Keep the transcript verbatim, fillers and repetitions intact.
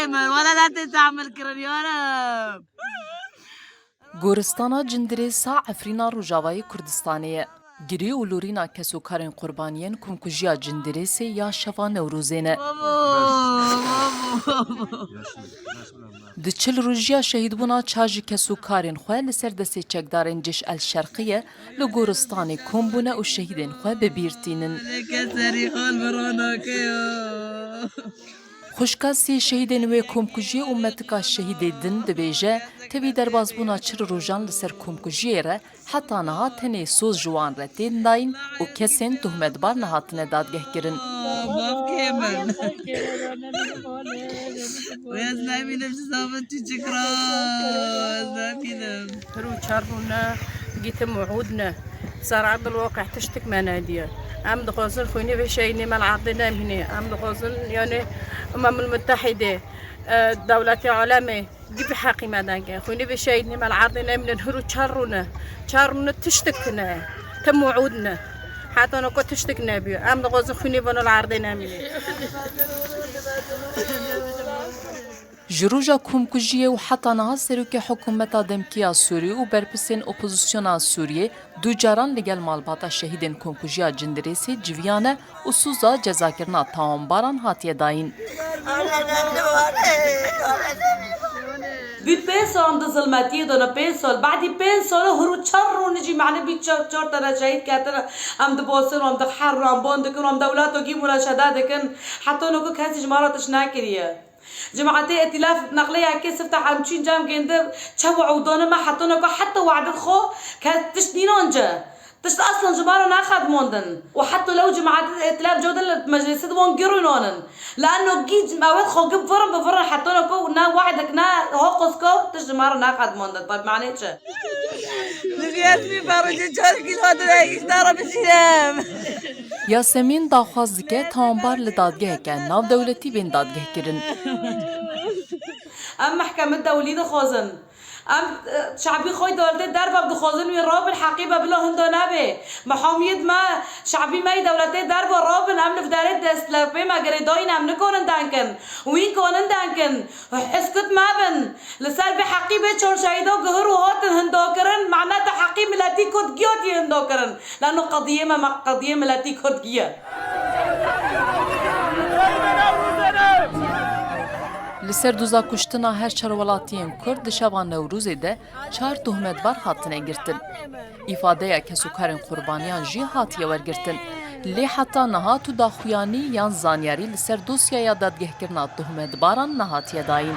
Min wele netê tehmil kirin, ya Reb. Goristana Cindirêsa Efrîna Rojavayê Kurdistanê ye. Girê û lorîna kesûkarên qurbaniyên komkujiya Cindirêsê ya şeva Newrozê ne. Babo, babo, babo. Di çil rojiya şehîdbûna çar ji kesûkarên xwe li ser destê çekdarên Cêş El Şerqiye li goristanê kom bûne û şehîdên xwe bi bîr tînin. Neke serî xal bi ronake ya. Xwişka sê şehîdên wê komkujiyê û metika şehîdê din dibêje, tevî derbasbûna çil rojan li ser komkujiyê re heta niha tenê soz ji wan re tên dayîn û kesên tohmetbar nehatine dadgehkirin. Bavkê min. Ez nemînim ji zava çiçik re, ez nemînim. Hir û çar rûne, gîtim û ûd ne. Ser erdil waqî tiştik me nediye. Em dixwazin xwînê vê şehîdê me li erdê nemîne. Em dixwazin, yani, Umemul Muttehîdê, e, dewletê alemê, gî bi heqî me deng ke. Xwînê vê şehîdê me li erdê nemîne, hir û çar rûne. Çar rûne tiştik ne. Tim û ûd ne. Heta noko tiştik nebî. Em dixwazin xwînê vano li erdê nemîne. Ji roja komkujiyê û heta niha serokê hikûmeta demkî ya Sûrî û berpirsên opozisyona Sûriyê du caran li gel malbata şehîdên komkujiya Cindirêsê civiyane û sûza cezakirina tawanbaran hatiye dayîn. Bî pênc sal em di zilmetiyê de ne, pênc sal. Badî pênc sal hûr û çar rûnê jî mane bî çar, çar tane şehîd ketine. Em dibosin, em dixerin, em bon dikin, em dewleto gî mûneşede dikin. Heta noko kesî ji me re tişt nekiriye. Cemaetê Îtîlaf neqlê yekê sifte hemçîn cem gêndi çew û ûdane me heta noko heta we'din xwe kes tişt nînan ci. Tişt aslan ji me re nexedmandin. Û heta lew cemaetê Îtîlaf cewdin li meclisê di wan girînanin. Le'enno gî ew xwe gib virin bi virin heta noko ne we'dik ne hoqosko tişt ji me re nexedmandin. Bi manê çi? Diviyet mi barıcı çar kilo de işte ara bitirem. Yasemîn daxwaz dike tawanbar li dadgeheke navdewletî bên dadgehkirin. Em mehkeme dewlî dixwazin. Em, e, şabî xwe dewletê derve dixwazin wî rabin heqî be bila hinda nebe. Mehamiyet me, şabî me yî dewletê derve rabin, em li vdarê destlepê me girêdayîn, em nikonin denkin. Wî konin denkin. Heskut mebin. Li ser vê heqî bê çar şehîda guhir û hatin hindakirin, mehna te heqî miletî Kurd giya tî hindakirin. Lano qediyê me, me qediyê miletî Kurd giye. Li ser doza kuştina her çar welatiyên Kurd di şeva Newrozê de çar tohmetbar hatine girtin. Îfadeya kesûkarên qurbaniyan jî hatiye wergirtin. Lê heta niha tu daxuyanî yan zanyarî li ser dosyaya dadgehkirina tohmetbaran nehatiye dayîn.